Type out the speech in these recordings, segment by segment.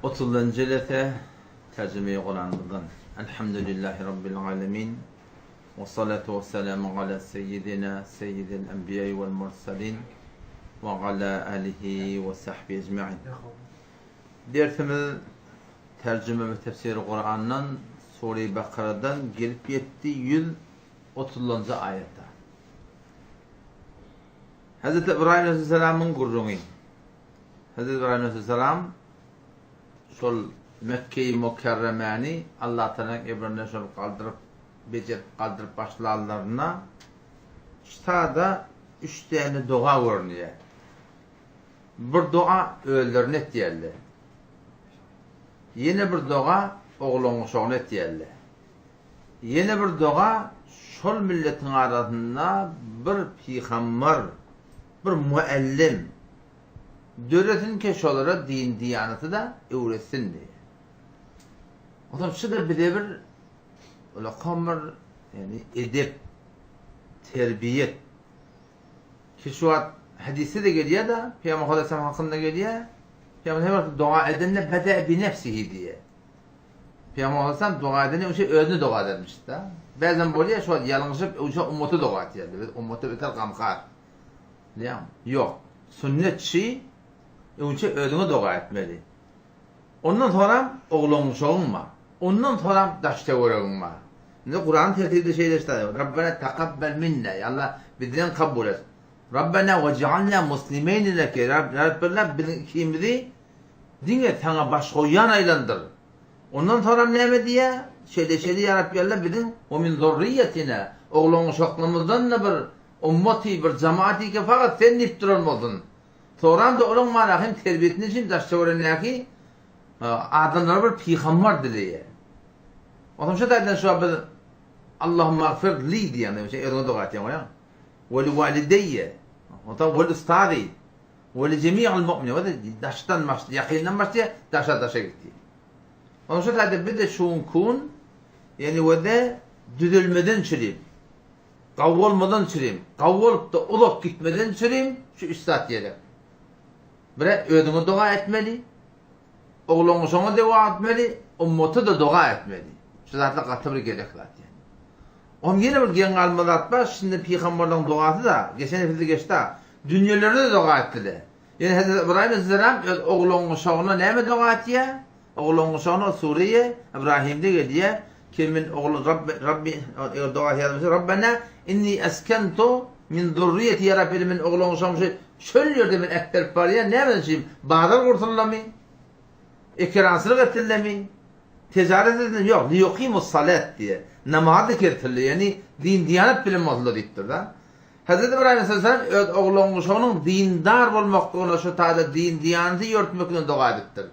Otuzynjy jelese terjime-i Kuranymyzdan. Elhamdülillahi Rabbil alemin. Ve salatu ve selamu ala seyyidina seyyidil enbiya'i vel mursalin ve ala alihi ve sahbihi ecmain. Dersimiz terjime ve tefsiri Kurandan Sure-i Bakaradan gelip ýetdi 130-njy aýata. Hazreti Ibrahim aleyhisselamyň gürrüňi. Hezreti Ibrahim aleyhisselam şol Mekge-i Mukerremäni Allatagalaň emrine şol galdyryp, bejerip galdyryp başlanlarynda ştada üç däne doga görünýär. Bir doga özlerine etýärler. Ýene bir doga oglan-uşagyna etýärler. Ýene bir doga şol milletiň arasynda bir pygamber, bir muallim döresin ki şolara din-diýanaty-da öwretsin diýýär. Onsoň şu-da bize bir ulakan bir ýagny edep, terbiýet. Ki şu wagt hadysda-da gelýär-de, Pygamber Aleyhisselam hakynda gelýär. Pygamber her wagt doga edende bede bi nefsihi diýýär. Pygamber Aleyhisselam doga edende öňçe özüne doga edermiş-de. Bäzem bolýar şu wagt ýalňyşyp öňçe ummata doga etýärler. Biz ummata beter gamhar. Bilýäňmi? Ýok. Sünnetçi öňçe özüňe doga etmeli. Ondan soňram oglan-uşagyň bar. Ondan soňram daş-töweregiň bar. Indi Kuranyň tertibi-de şeýle işte. Rabbena takabbel minna. Ýa Allah bizden kabul et. Rabbena wej'alna muslimeýni leke. Rabbena biziň ikimizi diňe saňa baş goýýan aýlandyr. Ondan soňram näme diýýär? Şeýle-şeýle ýa Rabbi Allah biziň we min zurriýetina oglan-uşaklarymyzdan-da bir Ummaty bir jamaat ike fakat sen diýip duran bolsun. Soramda olaň mana hem terbiýesini üçin daş-töweregindäki adamlara bir pygambar dileýär. Onsoň şu taýdan şu biz Allahumma agfir li diýýän, sen özüňe doga etýäň oýa. We li walideýe. Onsoň we ustazy. We li jemi'il mu'minin. We daşdan baş, ýakyndan başlaýar, daşa daşa gitýär. Onsoň şu taýda biz de şu gün ýani we de düzelmeden çürip Gawy bolmadan çürim. Gawy bolupda uzak gitmeden çürim, şu üç zat gerek. Bire özüňe doga etmeli, oglan-uşagyňa doga etmeli, ummata-da doga etmeli. Şu zatlar gaty bir gerek zat ýani. Oňam ýene bir geň galma zat bar, şindi pygamberleriň dogasy-da, geçen hepdede geçdi-a, dünýelerine-de doga etdiler. Ýöne Hezreti Ybraýym aleyhisselam öz oglan-uşagyna näme doga etýär? Oglan-uşagyna Sure-i Ibrahimde gelýär, Ki men oglan Rabbi, Rabbi, eger doga ýazmasa, Rabbena inni eskentu min zurriýeti ýa Rabbi men oglan-uşagymy şu çöl ýerde men äkderip barýan, näme üçin? Bazar gursunlarmy? Ekerançylyk etsinlermi? Tijaret etsinlermi? Ýok, liýukimus salat diýýär. Namazy dikeltsinler, ýagny din-diýanat bilen bolsunlar diýipdir-de. Hezreti Ybraýym aleyhisselam öz oglan-uşagynyň dindar bolmaklygyna şu taýda din-diýanaty ýörtmekligine doga edipdir.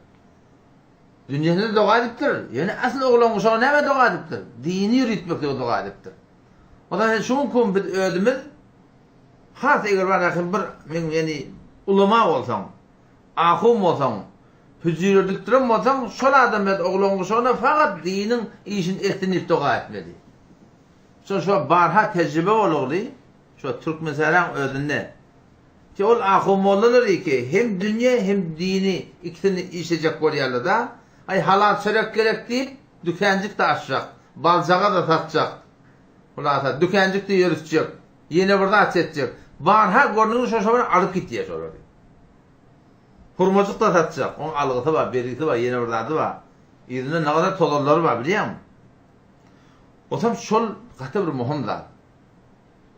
Dünýesine doga edipdir. Ýöne asyl oglan uşagy nämä doga edipdir? Dini ýöritmeklige doga edipdir. O zaman şu gün biz özümiz has eger bar ahim bir men ýani ulama bolsaň, ahun bolsaň, hüjüre dikdiren bolsaň, şol adam öz oglan uşagyna fakat diniň işini etsin diýip doga etmeli. Şo şo barha tejribe bolugly, şo Türkmensäraň özünde Ki ol ahun-mollalar iki, hem dünýe, hem dini ikisini işlejek bolýarlar-da. Aý, halal çörek gerek diýip, dükanjyk-da açjak, baljaga-da satjak. Hulasa, dükanjyk-da ýörütjek, ýene bir zat etjek. Barha görnüňi şo-şo bilen alyp gitýär şolary. Hurmajyk-da satjak, oň algysy bar, bergisi bar, ýene bir zady bar. Yzynda nagadar tozanlary bar, bilýäňmi? Otam şol gaty bir möhüm zat.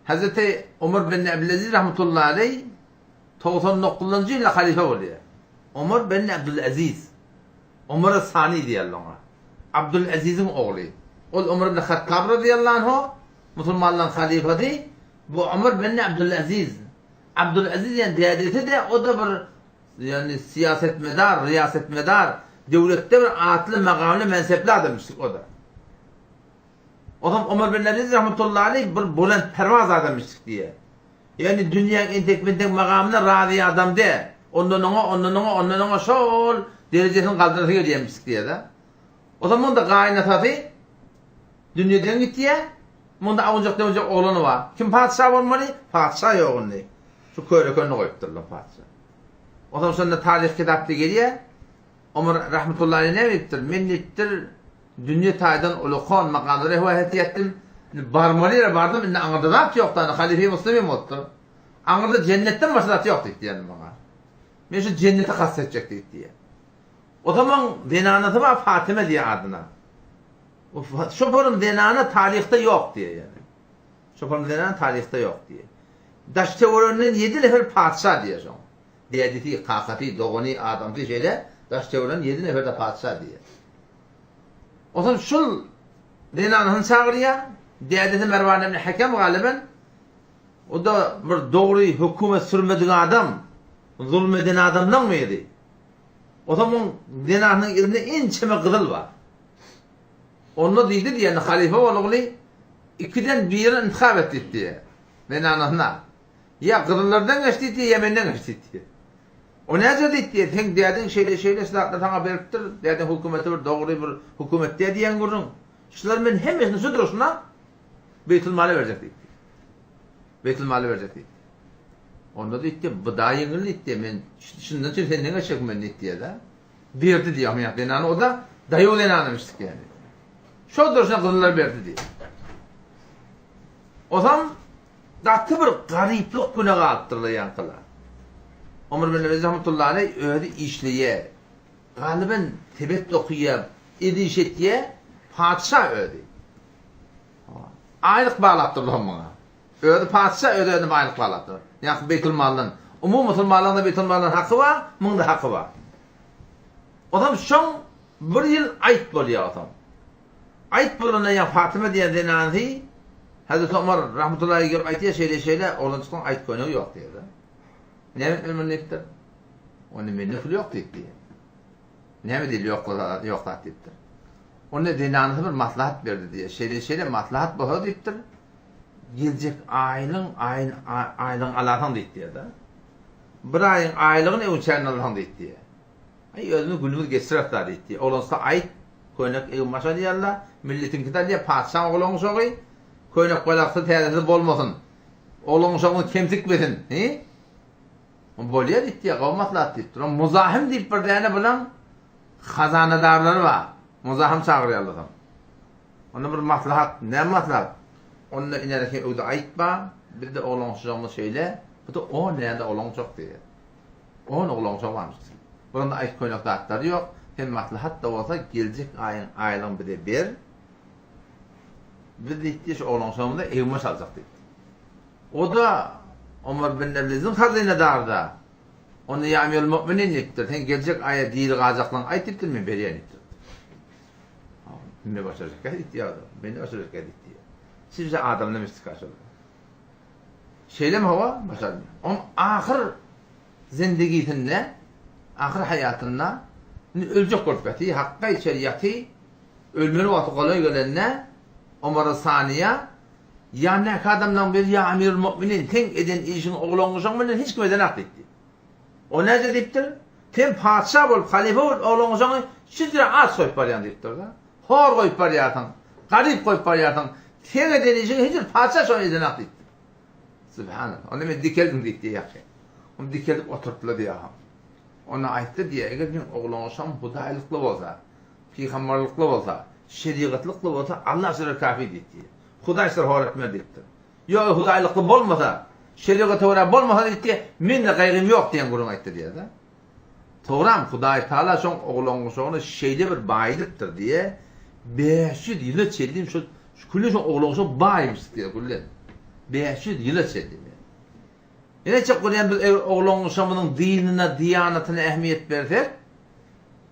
Hezreti Omar bin Abdülaziz rahmetullahi aleý 99-njy ýylda halyfa bolýar. Omar bin Abdülaziz. Omar Sani diýerler oňa. Abdülaziziň ogly. Ol Omar ibn Hattab radiyallahu anhu musulmanlaryň halyfasy. Bu Omar bin Abdülaziz. Abdülaziz ýani dädesi-de o-da bir ýani siýasetmedar, riýasetmedar, döwletde bir atly, magamly, mensepli adamyşdyk o-da. Onsoň Omar bin Aziz rahmetullahi aleýh bir bulent perwaz adam içdik diýýär. Ýagny dünýäň entek-mentek magamyna razy adam däl. Ondan oňa, ondan oňa, ondan oňa şol derejesini galdyrasy gelýärmişdik diýýär-de. Onsoň munda gaýynatasy dünýeden gitýär. Munda awunjak-döwünjek oglany bar. Kim patyşa bolmaly? Patyşa ýok indi. Şu körekenini goýupdyrlar patyşa. Onsoň şonda taryh kitapda gelýär. Omar rahmetullahi aleýh näme diýipdir? Men diýipdir, dünýe taýdan ulakan makamlara hewes etdim. Indi barmaly ýere bardym, indi aňyrda zat ýok-da, indi halyfy muslim bolupdyr. Aňyrda jennetden başga zat ýok diýipdi ýani maňa. Men şu jenneti kast etjek diýipdi. O zaman zenanasy bar Fatyma diýe adyna. Şoparyň zenana taryhda ýok diýe ýani. Şoparyň zenana taryhda ýok diýe. Daş töwereginden 7 nefer patyşa diýe şoň. Dädesi, kakasy, dogany, adamsy şeýle daş töwereginden 7 nefer-de patyşa diýe. Onsoň şul zenanasyny çagyrýar. Dädesi Merwan ibn Hakem galyban o-da bir dogry hökümet sürmedik adam, zulum eden adamlaň biri. Onsoň muň zenanynyň elinde ençeme gyzyl bar. Onda diýdi diýen halyfa bolugly ikiden birini intihap et diýdi diýe. Zenanasyna. Ýa gyzyllardan geç diýdi, ýa menden geç diýdi. O näce diýdi diýe, seň dädiň şeýle şeýle zatlar saňa beripdir, dädiň hökümeti bir dogry bir hökümet diýe diýen gürrüň. Şular men hemmesini şu durşuna Beýtülmala berjek diýdi. Beýtülmala berjek diýdi. Onda diýdi, bu da ýeňil diýdi, men şundan üçin senden geçjek men diýdi-de. Berdi diýýär, ýa zenany o da daýaw zenanymyşdyk ýaly. Şo durşuna gyzyllar berdi diýýär. Ozam gaty bir garyplyk güne galypdyrlar ýaňkylar. Omar bin Abdulaziz rahmetullahi aleyh özi işleýär. Galyban sebet dokyýar, el iş etýär, patyşa özi. Aýlyk baglapdyrlar muňa. Özi patyşa, özi özüne baýlyk baglapdyr. Ýa Beýtulmaldan. Umumy musulmanlaryň-da Beýtulmaldan haky bar, muň-da haky bar. Onsoň şoň bir ýyl aýt bolýar onsoň. Aýt bolanda ýa Fatyma diýen zenanysy Hazreti Omar rahmetullahi gelip aýtýar, şeýle-şeýle oglanjyklaryň aýt köýnegi ýok diýýär. Näme etmeli muny diýipdir. Onda mende pul ýok diýip diýýär. Näme diýil ýok ýok zat diýipdir. Onda zenanysy bir maslahat berdi diýýär. Şeýle-şeýle maslahat bolsa diýipdir. Geljek aýlyň aýyn aýlygyny alarsyň diýip diýýär-de. Bir aýyň aýlygyny öňçänden alsaň diýip diýýär. Aý özümiz günümiz geçireris-da diýip diýýär. Oglançysa aýt, köýnek egin-baş alýarlar, milletiňki-de alýar, patyşaň oglan-uşagy, köýnek balaksyz täzesiz bolmasyn. Oglan-uşagyňyz kemsitmesin, hi? Bolýar diýip diýýär, gowy maslahat diýip dur. Muzahym diýip bir däne bulaň hazanadarlary bar. Muzahym çagyrýarlar soň. Onda bir maslahat, näme maslahat? Onda inerki öwde aýtma, bizde oglançjygymyz şeýle, bu-da on däne oglançjyk diýýär. On oglançjyk barmyş. Bulanda aýt köýnek zatlary ýok. Sen maslahat-da bolsa geljek aýyň aýlygyny bize ber. Biz diýdi, şu oglançjygymyza egin-baş aljak diýdi. O-da Omar bin Abdülaziziň hazynadary-da. Onda ýa Amirul Mu'minin diýipdir, sen geljek aýa diri galjaklygyňy aýt diýipdir, men berýän diýipdir. Mende başarjak diýdi ýa-da, mende başarjak diýdi. Sizce adamlar mistika şol. Şeýlemi hawa, başarmıyor. On ahyr zindigisinde, ahyr haýatynda indi öljek bolup ýaty, hakga içer ýaty, ölmeli wagty golaý gelende Omar Saniýa ýanyndaky adamlaryň biri ýa Amirul Mu'minin, seň eden işiň oglangyşyň bilen hiç kim edenak diýdi. O näce diýipdir? Sen patyşa bolup, halyfa bolup oglan-uşagyňy şüjre aç goýup barýaň diýipdir-de. Hor goýup barýarsyň, garyp goýup barýarsyň. Seň eden işiňi hiç bir patyşa şony edenak diýipdir. Subhanallah. Onda men dikeldim diýipdir ýagşy. Ony dikeldip oturtdylar diýýär. Onda aýtdy diýýär, eger meň oglan-uşagym hudaýlykly bolsa, pygamberlikli bolsa, şerigatlykly bolsa, Allah şulara kafi diýipdir. Hudaý şulary hor etmez diýipdir. Ýok, hudaýlykly bolmasa, şerigata görä bolmasa diýdi, mende gaýgym ýok diýen gürrüň aýtdy diýýär-de. Soňram Hudaý Taala şoň oglan-uşagyny şeýle bir baýdypdyr diýe, 500 ýyla çenli şo külli şoň oglan-uşagy baýmyş diýýär külli. 500 ýyla çenli. Ine çek görýän biz eger oglan-uşagymyzyň dinine, diýanatyna ähmiýet bersek,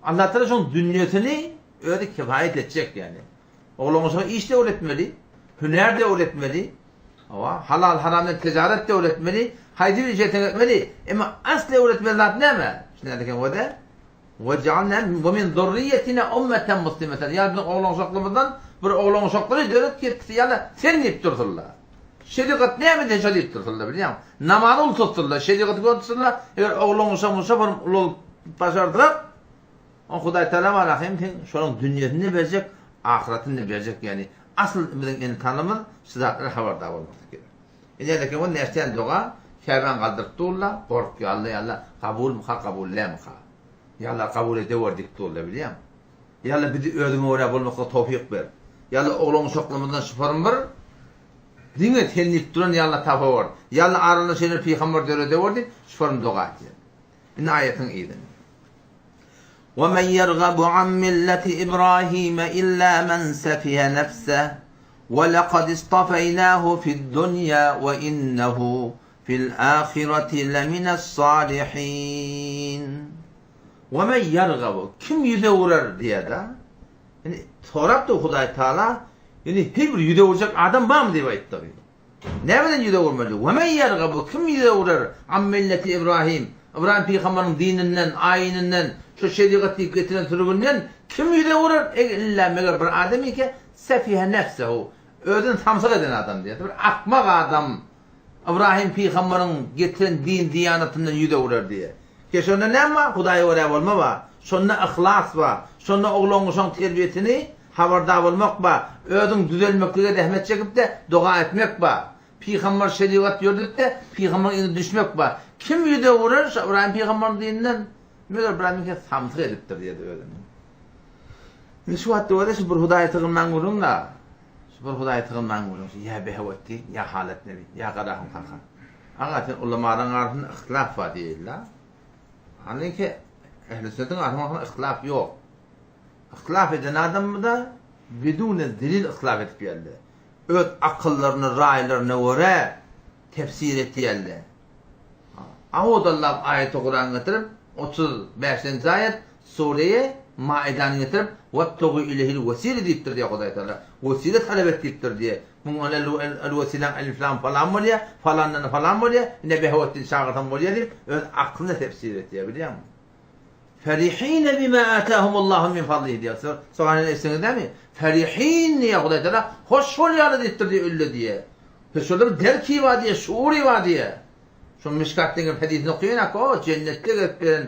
Allah Taala şoň dünýesini özi kifaýat etjek ýani. Oglan-uşaga iş-de öwretmeli, hünär-de öwretmeli, hawa, halal-haramdan tijaret-de öwretmeli, haýsy bir işi etseň etmeli. Emma asly öwretmeli zat näme? Şunda eken wede, Wejalna we min zurriýetina ummeten muslimeten. Ýa biziň oglan-uşaklymyzdan bir oglan-uşaklary döret ki, ýa-da sen diýip dursunlar. Şerigat näme diýse şo diýip dursunlar, bilýäňmi? Namazy ulutsynlar, şerigaty görtsinler. Eger oglan-uşagymyz şo bir ululyp başarsak, O Hudaý Taala bar hem seň şonuň dünýesini berjek, ahyretini berjek, ýagny asyl biziň ynsanymyz şu zatlara habardar bolmasy gerek. Ine eken o näçe doga Käbäni galdyryp durlar, gorkýarlar ýa-da kabulmyka, kabul dälmika. Ýa Allah kabul edewer diýip durlar bilýäňmi? Ýa Allah bizi özüňe görä bolmaklyga towfyk ber. Ýa Allah oglan-uşaklarymyzdan şyparyn bir diňe sen diýip duran ýa Allah tapawer. Ýa Allah aralygynda şeýle bir pygamber döredewer diýip şyparyn doga etýär. Indi aýatyň yzyny. Ve men yergabu an milleti Ibrahime illa men sefihe nefseh ve lekad istafeynahu fid-dunya ve innehu fil ahireti lemines-salihin. Ve men yergabu kim ýüz öwrer diýýär-de. Indi sorapdy Hudaý Taala, indi her bir ýüz öwürjek adam barmy diýip aýtdy. Nämeden ýüz öwürmeli? Ve men yergabu kim ýüz öwrer an milleti Ibrahim? Ybraýym pygamberiň dininden, aýininden, şu şerigat diýip getiren sürgünden kim ýüz öwrer? Illa meger bir adam eke sefihe nefsehu. Özüni samsyk eden adam diýýär. Bir akmak adam Ybrahym pygambaryň getiren din-diýanatyndan ýüz öwrer diýýär. Ke şonda näme bar? Hudaýa görä bolma bar. Şonda yhlas bar. Şonda oglan-uşagyň terbiýesini habardar bolmak bar. Özüň düzelmeklige zähmet çekip-de, doga etmek bar. Pygambar şerigat ýöredip-de, pygambaryň yzyna düşmek bar. Kim ýüz öwrer şo Ybrahym pygambaryň dininden? Meger Ybrahym hem samsyk edipdir diýýär özüni. Indi şu wagtda bolsa şu bir Hudaýa sygynmaň gürrüň-dä. Şu bir Hudaýa sygynmaň gürrüň. Şu ýa Behewetdin, ýa Halet Nebi, ýa Garahym kaka. Aga sen ulamalaryň arasynda yhtilaf bar diýildi. Halynki ehli sünnetiň arasynda yhtilaf ýok. Yhtilaf eden adamda bidune delil yhtilaf edip geldi. Öz akyllaryna, raýlaryna görä tefsir etýärler. Awodallap aýaty Kuran getirip, 35-nji aýat, Sureýe Maidany getirip, Webtegu ilehil wesile diýipdir diýýär Hudaý Tagala. Wesile talap et diýipdir diýýär. Muň el wesiläň elif lam falan bolýar, falandan falan bolýar, ine Behewetdin çagyrsaň bolýar diýip, öz aklyna tefsir etýär, bilýäňmi? Ferihine bima atahumullahu min fadlihi diýýär. Soňra eşitdiňiz dämi? Ferihin diýýär Hudaý Tagala, hoş bolýarlar diýipdir diýýär, ölle diýýär. Şonda bir derki bar diýýär, şuury bar diýýär. Şo Mişkat diýen hadysini okaýan ak, o jennetde gelip beren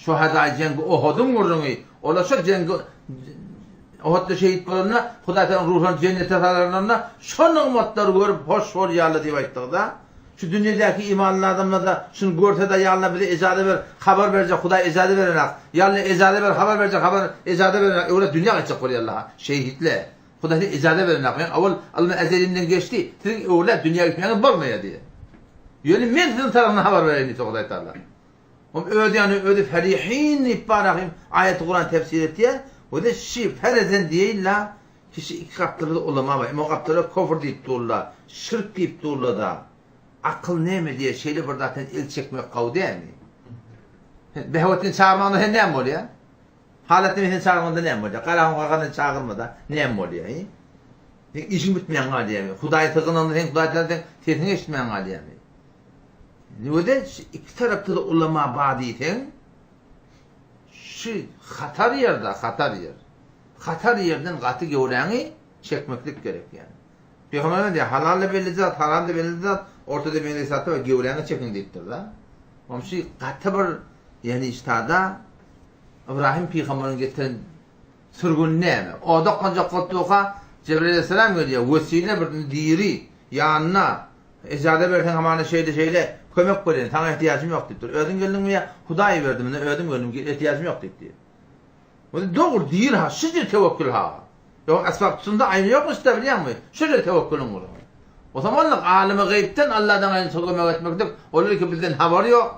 şuhadaý jeňgi Ohudyň gürrüňi. Olar şo jeňgi Ohudda şehit bolanda, Hudaý Tagala ruhlaryny jennete salarynda şo nygmatlary görüp hoş bolýarlar diýip aýtdyk-da. Şu dünýedäki imanly adamlar-da şuny görse-de ýa-Alla bize ejaza ber, habar berjek Hudaý ejaza berenak. Ýa-Alla ejaza ber, habar berjek habar ejaza berenak. Öwret dünýä gaýtjak bolýarlar-ha şehitler. Hudaý size ejaza berenak. Men owal ylmy ezelimden geçdi. Siziň öwlet dünýä gitmegiňiz bolmaýar diýýär. Ýöne men siziň tarapyňdan habar bereýin diýipdir Hudaý Tagala. Oň özi ýany özi ferihin diýip barahym aýaty Kuran tefsir etýär. Özi şi ferezen diýeýin-la kişi iki gapdalda ulama bar. Emma o gapdalda kofr diýip durlar, şirk diýip durlar-da. Akyl näme diýýär, şeýle bir zatdan el çekmek gowy dälmi? Behewetdin çagyrmagyna sen näme bolýar? Halatny sen çagyrmanda näme bolýar? Garagum kakany çagyrmada näme bolýar? He? Seň işiň bitmän galýarmy? Hudaýa sygynanda sen Hudaý Tagala seň sesiňi eşitmän galýarmy? Nöde iki tarapda-da ulama bar diýseň, şu hatar ýerde, hatar ýer. Hatar ýerden gaty göwräňi çekmeklik gerek ýani. Pygamberimiz diýýär, halal-da belli zat, haram-da belli zat, ortada meňzeş zat bar, göwräňi çekiň diýipdir-de. Onuň gaty bir ýani iştada Ybrahym pygamberiň getiren sürgüni näme? Oda konjak bolup durka, Jebraýyl aleyhisselam gelýär, wesile bir diri ýanyna, Ejaza berseň hamana şeýle-şeýle kömek bereýin, saňa ehtiýajym ýok diýipdir. Özüň geldiňmi ýa Hudaý berdi, munda özüm geldim, ehtiýajym ýok diýipdir. Ol dogry diri ha, şu ýer tewekkül ha. Ýok, esbap tutumda aýna ýokmuş da bilýäňmi? Şu ýer tewekkülüň bolar. O zaman alymy gaýypdan Allahdan gaýry kömek etmeklik, olar ki bizden habary ýok.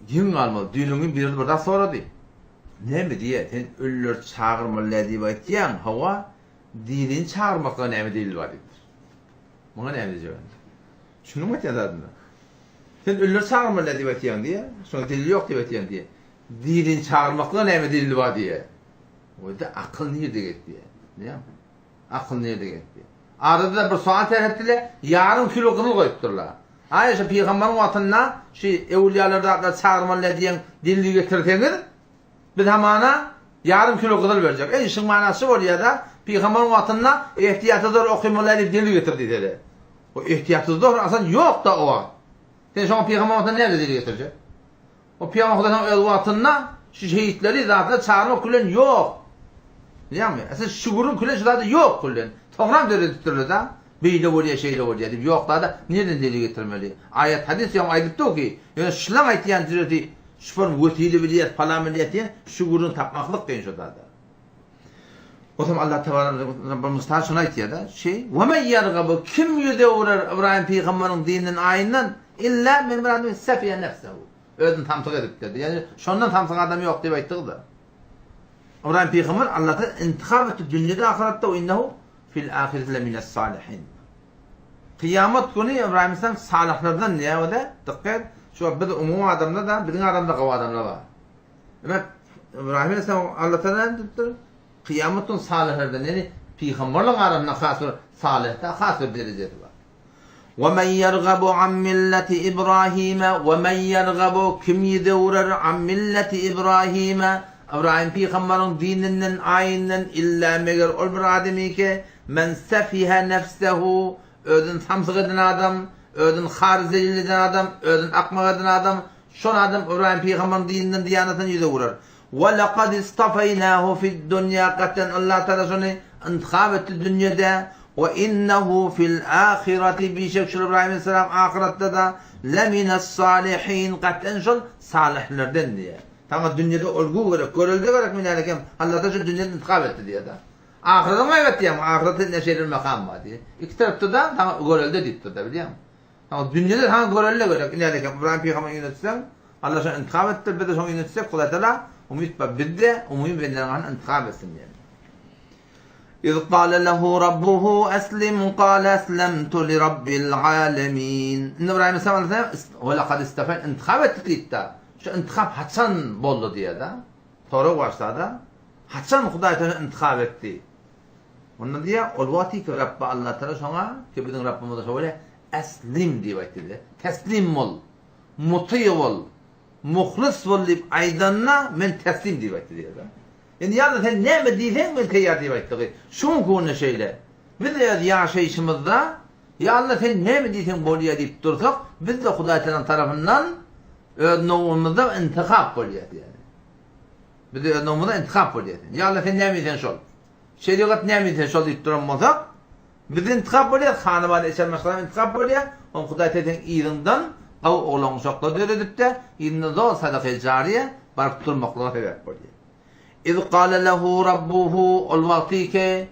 Geň galmaly, düýnüň biri bir zat sorady. Näme diýýär, sen ölüleri çagyrmaly däl diýip aýtýaň, hawa, dirini çagyrmaklyga näme delil bar diýipdir. Muňa näme diýjek indi? Düşündiňmi aýtýan zadyma? Sen ölüleri çagyrmaly däl diýip aýtýaň diýýär, şoňa delil ýok diýip aýtýaň diýýär. Dirini çagyrmaklyga näme delil bar diýýär. Oýda akyl nirde gezdi? Näme? Akyl nirde gezdi? Arada bir soal terhetdiler, ýarym kilo gyzyl goýupdyrlar. Aý şu pygamberiň wagtynda şu öwülýalar zatlar çagyrmaly diýen delili getirseňiz, biz hamana ýarym kilo gyzyl berjek. Eý, şuň manasy şu bolýar-da, pygamberiň wagtynda ehtiýaty zor okymaly diýip delil getir diýseler. O ehtiýaty zor asan ýok-da o wagt. Sen şoňa pygamber wagtynda näme delil getirjek? O pygamber Hudaýyň öz wagtynda şu şehitleri zatlar çagyrmak külen ýok. Bilýäňmi? Esas şu gürrüň külen şu zady ýok külen. Soňram döredipdirler-de. Beýle bolýar, şeýle bolýar diýip ýok zada nireden delil getirmeli? Aýat hadys ýok aýdyp dur ki, ýöne şulaň aýtýan jüreti. Şu bir wesile bilýär, palan bilýär diýen şu gürrüňi tapmaklyk kyn şo zada. Otam Allah Teala bir mysal şuny aýtýar-da, şi, Ve men ýergabu kim ýüz öwrer Ybraýym pygamberiň dininden, aýyndan, illa men bir adam sefiye nefsehu. Özüni samsyk edipdir. Ýagny şondan samsyk adam ýok diýip aýtdygy-da. Ybraýym pygamber Allahdan intihap etdi dünýede ahyratda we innehu fil ahireti lemines salihin. Kyýamat güni Ybraýym aleyhisselam salyhlardan diýýär-de, dikkat, şu wagt biz umumy adamlar da, biziň aramyzda gowy adamlar bar. Demek, Ybraýym aleyhisselam Allah Taala näme diýipdir? Kyýamat güni salyhlardan, ýagny pygamberleriň arasynda has bir salyhda has bir derejesi bar. Ve men yergabu an milleti Ibrahime ve men yergabu kim ýüz öwrer an milleti Ibrahime Ybraýym pygamberiň dininden, aýyndan illa meger ol bir adamyke men sefihe nefsehu özüni samsyk eden adam, özüni har zelil eden adam, özüni akmak eden adam, şol adam Ybraýym pygamberiň dininden, diýanatyndan ýüz öwrer. Ve lekad istafeýnahu fid-dunýa gaten Allah Tagala şony intihap etdi dünýede ve innehu fil ahireti bişek şol Ybraýym aleyhisselam ahyretde-de lemines-salihin gaten şol salyhlerden diýýär. Saňa dünýede olgu gerek, görelde gerek men ýaly Allah Tagala şony dünýede intihap etdi diýýär-de. Ahyretiň gaýbat diýýär, ahyretde ne şeýle bir makam bar diýýär. Iki tarapda-da saňa görelde diýipdir-de bilýäňmi? Saňa dünýede saňa görelde gerek. Ine ýaly Ybraýym pygamberiň ýüzüne düşseň, Allah şony intihap etdi, biz-de şonuň ýüzüne düşsek, Hudaý Tagala umyt bar, biz-de umumy bendeleriň arasynda intihap etsin diýen. Iz gale lehu rabbuhu eslim gale eslemtu li rabbil alemin. Indi Ybraýym aleyhisselam we lekad istafen intihap etdik diýipdi. Şu intihap haçan boldy diýýär-de. Sorag başlady. Haçan Hudaý Tagala intihap etdi? Onda diýýär, ol wagty ki Rabby Allah Tagala şoňa, ki biziň Rabbymyz şo bolýar, eslim diýip aýtdy diýýär. Teslim bol. Mutyg bol, muhlys bol diýip aýdanda, men teslim diýip aýtdy diýýär. Indi ýa-da sen näme diýseň, men taýýar diýip aýtdygy. Şu günki günde şeýle. Biz öz ýaşaýşymyzda, Ýa Alla sen näme diýseň bolýar diýip dursak, biz-de Hudaý Tagalaň tarapyndan öz nowumyzda intihap bolýar diýýär. Biz-de öz nowumyzda intihap bolýar. Ýa Alla sen näme diýseň şol. Şerigat näme diýse şol diýip duran bolsak, biz intihap bolýarys, hanabada içer maşgalam intihap bolýar, oň Hudaý seň yzyňdan gawy oglan-uşaklar döredip-de, yzynda zor sadakaýy jariýe baryp durmaklyga sebäp bolýar. Iz gale lehu rabbuhu ol wagtyky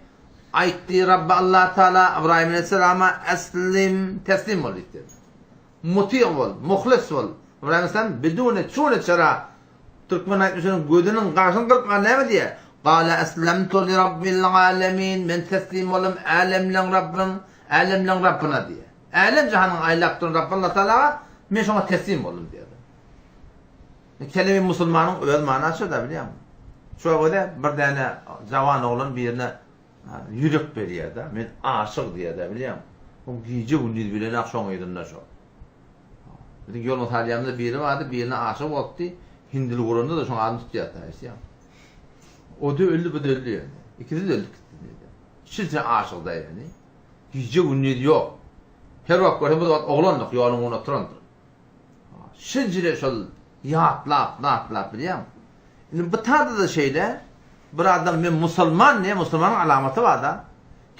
aýtdy Rabby Allah Taala Ybraýym aleýhissalama eslim teslim bol diýipdir. Mutyg bol, muhlis bol. Ybraýym aleyhisselam bidune çune çara türkmen aýtmyşynyň gözüniň gaşyny gyrpman näme diýýär? Gale eslemtu li rabbil alemin men teslim boldum älemleň Rabbyň, älemleň Rabbyna diýýär. Älem jahanyň aýlap duran Rabby Allah Tagalaga men şoňa teslim boldum diýýär. Kelemi musulmanyň öz manasy-da bilýäňmi? Şo göze bir däne jawan oglan birine Ýürek berýär-de, men aşyk diýýär-de, bilýäňmi? Oň gije-gündiz bilenak şoň yzynda şo. Biziň ýoluň salýamyzda biri bardy, birine aşyk bolupdy, hindili guranda-da şoň adyny tutýardy, eşidýäňmi? O-da öldi, bu-da öldi ýöne. Ikisi-de öldi gitdi. Şinçe aşyk-da ýöne. Gije-gündiz ýok. Her wagt görseň, bu wagt oglandyk, ýoluň ugrunda oturandyr. Şinjire şol ýatlap, zatlap bilýäňmi? Indi bu taýda-da şeýle, bir adam men musulman diýýär, musulmanyň alamaty bar-da.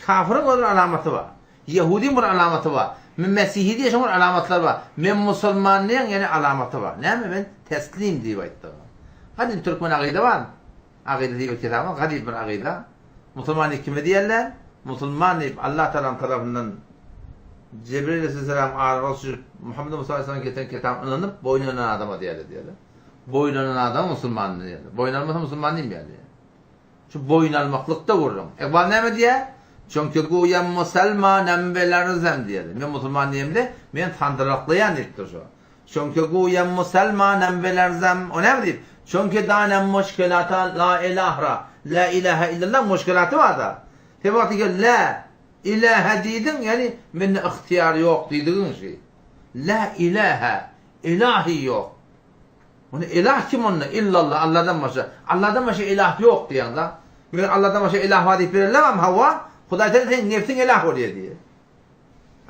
Kafiriň öz bir alamaty bar. Ýehudyň bir alamaty bar. Men mesihi diýýär, şoň bir alamatlary bar. Men musulman diýýän, ýene alamaty bar. Näme men teslim diýip aýtdym. Gadym türkmen agyda bar. Agyda diýip bir kitap bar, gadym bir agyda. Musulman diýip kime diýerler? Musulman diýip Allah Tagalaň tarapyndan Jebrail aleyhisselam araga düşüp Muhammed Mustafa aleyhisselam getiren kitabyna ynanyp boýun alan adama diýerler diýerler. Boýun alan adama musulman diýerler. Boýun almasa musulman diýmeýärler. Şu boýun almaklykda gürrüň. Ykbal näme diýýär? Çünki guýam musulmanem belarzem diýýär. Men musulman diýemde, men sandyraklaýan diýipdir şo. Çünki guýam musulmanem belarzem. O näme diýip? Çünki danem muşkilata la ilahra. La ilaha illallah muşkilaty bar-da. Sen wagty gel la ilaha diýdiň, ýagny mende ygtyýar ýok diýdigiň şi. La ilaha, ilahi ýok. Onda ilah kim onda? Illallah, Allahdan başga. Allahdan başga ilah ýok diýýäň-da. Meger Allahdan başga ilah bar diýip bererlermi? Hawa. Hudaý Taala seň nebsiň ilah bolýar diýýär.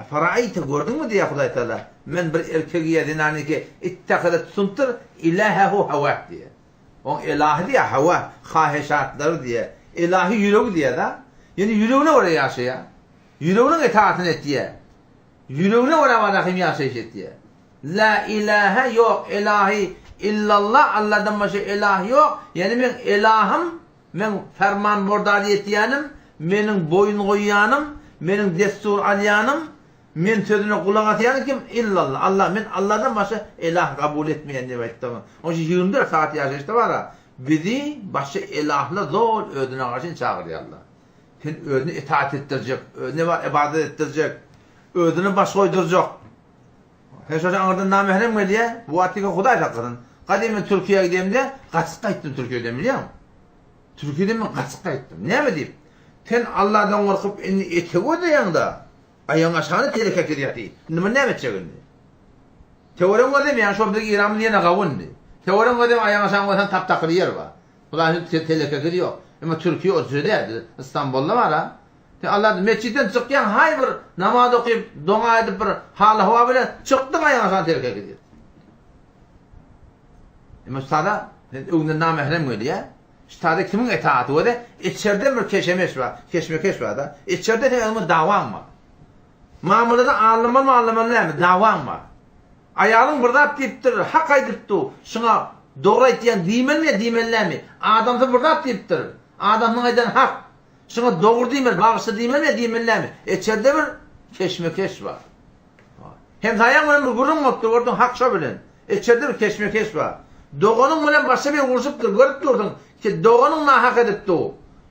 Afaraýte gördüňmi diýýär Hudaý Taala. Men bir erkegi ýa zenany ki ittahaza tutunypdyr ilahehu hawah diýýär. Oň ilahy diýýär hawa, haheşatlary diýýär. Ilahy ýüregi diýýär-da. Ýöne ýüregine görä ýaşaýar. Ýüreginiň itaatini etýär. Ýüregine görä barahym ýaşaýyş etýär. La ilahe ýok, ilahi. Illallah, Alladan başga ilah ýok, ýagny meň ilahym, meň fermanbordar ýetýänim, meniň boýun goýýanym, meniň dessur alýanym, men sözüne gulak asýanym kim? Illallah, Allah, men Alladan başga ilah kabul etmeýän diýip aýtdy. Onuň üçin 24 sagat ýaşaýyşda bar-a, bizi başga ilahlar zol özüne garşy çagyrýarlar. Sen özüne itaat etdirjek, özüne bar ybadat etdirjek, özüne baş goýdurjak. Sen şoça aňyrdan namährem gelýä, bu wagtyka Hudaý saklasyn. Gadym men Türkiýä gidemde, gaçyp gaýtdym Türkiýeden bilýäňmi? Türkiýeden men gaçyp gaýtdym. Näme diýip? Sen Alladan gorkup indi ete gözleýäň-de, aýagyň aşagyna telek äkidip ýaty. Indi muny näme etjek indi? Töwerek gözlem ýaňy şol biziň Iranymyz ýene gawy indi. Töwerek gözlem aýagyň aşagyna goýsaň tap-takyr ýer bar. Hudaýyň telek äkidi ýok. Emma Türkiýe o jüre däl. Istanbulda bar-a. Sen Alladan metjitden çykýaň haý bir namaz okyp, doga edip bir hal-ahwal bilen çykdyň aýagyň aşagyna telek äkidýär. Emma sada sen öňünden namährem gelýär. Şu tada kimiň etaaty bolsa, içerden bir keşemeş bar, keşmekeş bar-da. Içerde seň öňüňde dawaň bar. Mamlada alynmalymy, alynmaly dälmi, dawaň bar. Aýalyň bir zat diýipdir, hak aýdypdy, şuňa dogry aýtýaň diýmelimi ýa diýmeli dälmi? Adamsy bir zat diýipdir, adamsynyň aýdany hak, şuňa dogry diýmeli, bagyşla diýmelimi ýa diýmeli dälmi? Içerde bir keşmekeş bar. Hemsaýaň bilen bir gürrüň bolupdyr, gördüň hak şo bilen. Içerde bir keşmekeş bar. Doganyň bilen başga biri urşupdyr, görüp dursuň ki, doganyň nahak edipdi.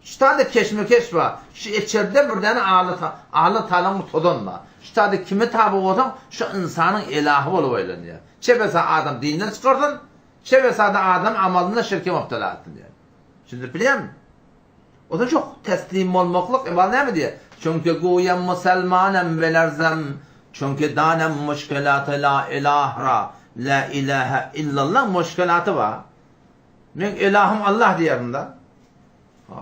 Şu taýda keşmekeş bar. Şu içerde bir däne Alla Alla Tagalaň bir tozany bar. Şu taýda kime taby bolsaň, şu ynsanyň elahy bolup aýlanýar. Çebesa adam dinden çykarsyn, çebesada adam amalynda şirke mübtela etsin diýýär. Düşündirip bilýärmi? Onsoň şu teslim bolmaklyk Ybal näme diýýär? Çünki guýam musalmanem welerzem, çünki danem muşkelaty la ilahra, la ilahe illallah muşkelaty bar. Meň elahym Allah diýýärsiň-da.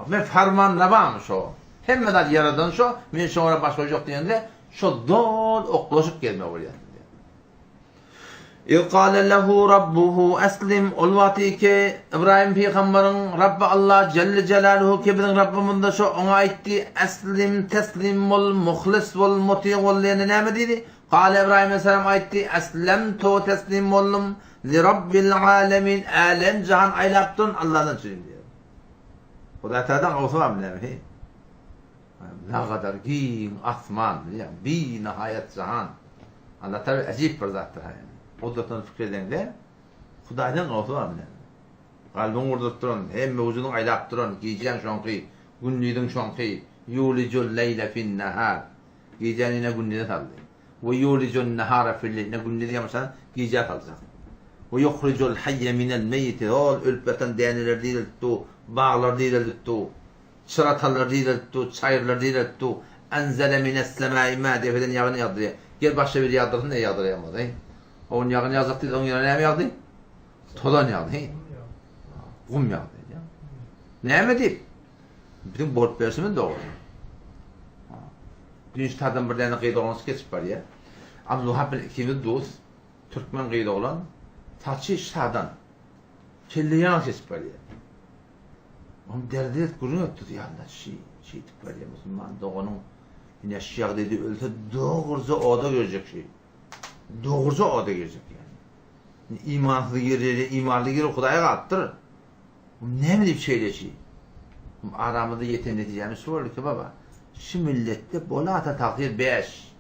Men farmanrewam şo. Hemme zat ýaradan şo, men şoňa baş goýjak diýende, şo doly oklaşyp gezme bolýar. Iz kâle lehu rabbuhu eslim, ol wagty ki, Ybraýym pygambaryň Rabby Allah jelle jelaluhu ki biziň Rabbymyzda şo oňa aýtdy, eslim, teslim bol, muhlis bol, mutyg bol diýende näme diýdi? Kâle Ybraýym aleyhisselam aýtdy, eslemtu, teslim boldum, li rabbil alemin, älem jahan aýlap duran Allahdan üçin diýýär. Hudaý Tagaladan gowsy barmy näme heý? Nagadar giň asman, bilýäňmi, binahaýat jahan. Allah Tagala äjip bir zatdyr ha ýani. Gudratyny pikir edeňde, Hudaýdan gowsy barmy näme? Kalbyňy urduryp duran, hemme wujudyňy aýlap duran, gijäň şoňky, gündiziň şoňky, ýulijul leýle fin-nahar. Gijäni ine gündize saldy. We ýulijun nahara fil-leýl, ine gündizi ýamaşan gijä saljak. We ýuhrijul haýýe minel meýiti, hol ölüp ýatan däneleri direldip dur, baglary direldip dur. Çyratalary direldip dur, çaýyrlary direldip dur. Enzele mines-semai ma, depeden ýagyn ýagdyrýar. Gel başga biri ýagdyrsyn, ne ýagdyraýamaz, heý. Ony ýagyn ýagjak diýdi, oň ýerine näme ýagdy? Tozan ýagdy, heý. Gum ýagdy. Näme diýip? Biziň bolup berşimiz dogry. Düýn ştadan bir däne gyz oglançyk geçip barýar. Abdulwahap bilen ikimiz dus, türkmen gyz oglan, saçy ştadan, kelle ýaňy geçip barýar. Onuň derdi et gürrüň etdi, ýa-da şi, şeýdip barýar musulman doganyň ine şu ýagdaýda ölse dogruja oda girjek şi. Dogruja oda girjek ýani. Imansyz girer, imanly girer Hudaýa galypdyr. Näme diýip şeýle şi? Aramyzda ýeten netijämiz şu boldy ki baba, şu milletde bolata tagsyr 5.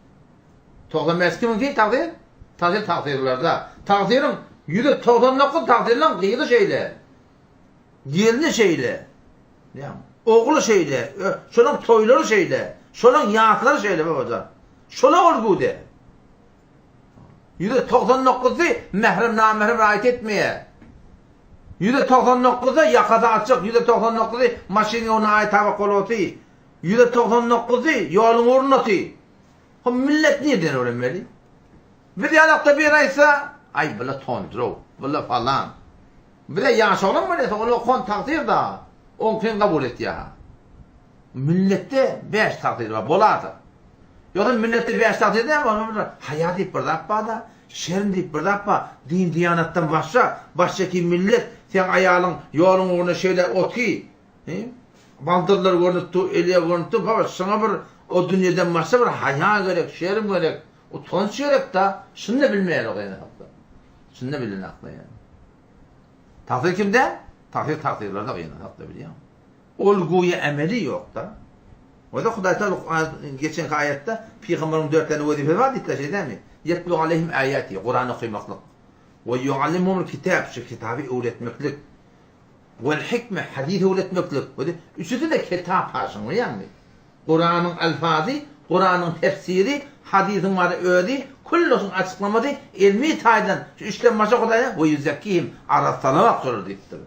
95 kimiňki tagsyr? Tagsyr tagsyrlarda. Tagsyryň 199 tagsyrlaň gyzy şeýle. Gelni şeýle. Näme? Ogly şeýle. Şonuň toýlary şeýle. Şonuň ýaslary şeýle babajan. Şola ol güde. Ýüze 99 dokuzy mährem namährem raýat etmeýär. Ýüze 99 dokuzy ýakasy açyk, ýüze 99 dokuzy maşynyň öňünde aý tabak bolup oty. Ýüze 99 dokuzy ýoluň ugrunda oty. Hom millet nirden öwrenmeli? Biz ýalakda bir aýtsa, aý bula tondrow, bula falan. Bize ýaş oglan bolýasa, ol okan tagsyr da, oňkyny kabul etýär. Milletde bäş tagsyr bar, bolarsa. Ýogsa milletde bäş tagsyr näme bar? Bir haýa diýip bir zat bar-da, şerm diýip bir zat bar. Din-diýanatdan başga, başga ki millet, seň aýalyň ýoluň ugrunda şeýle oty, baldyrlar görnüp dur, elýa görnüp dur, baba, şoňa bir o dünýeden başga bir haýa gerek, şerm gerek, utanç gerek-da, şuny-da bilmeýärler gynanakda. Şuny-da bilenaklar ýaly. Tagsyr kimde? Tagsyr tagsyrlarda gynansak-da bilýäňmi? Ol güýe emeli ýok-da. Onda Hudaý Taala geçenki aýatda pygamberiň dört tane wezipesi bar diýipdir, şeýle dälmi? Ýetlu aleýhim aýati, Kuran okamaklyk. We ýuallimuhumul kitab, şu kitaby öwretmeklik. Wel hikme, hadys öwretmeklik. Üçüsi-de kitap haşyň, bilýäňmi? Kuranyň alfazy, Kuranyň tefsiri, hadysyň bary özi, külli şuň açyklamasy ilmi taýdan şu üçden başga Hudaýa we ýuzekkihim arassalamak şolar diýipdir.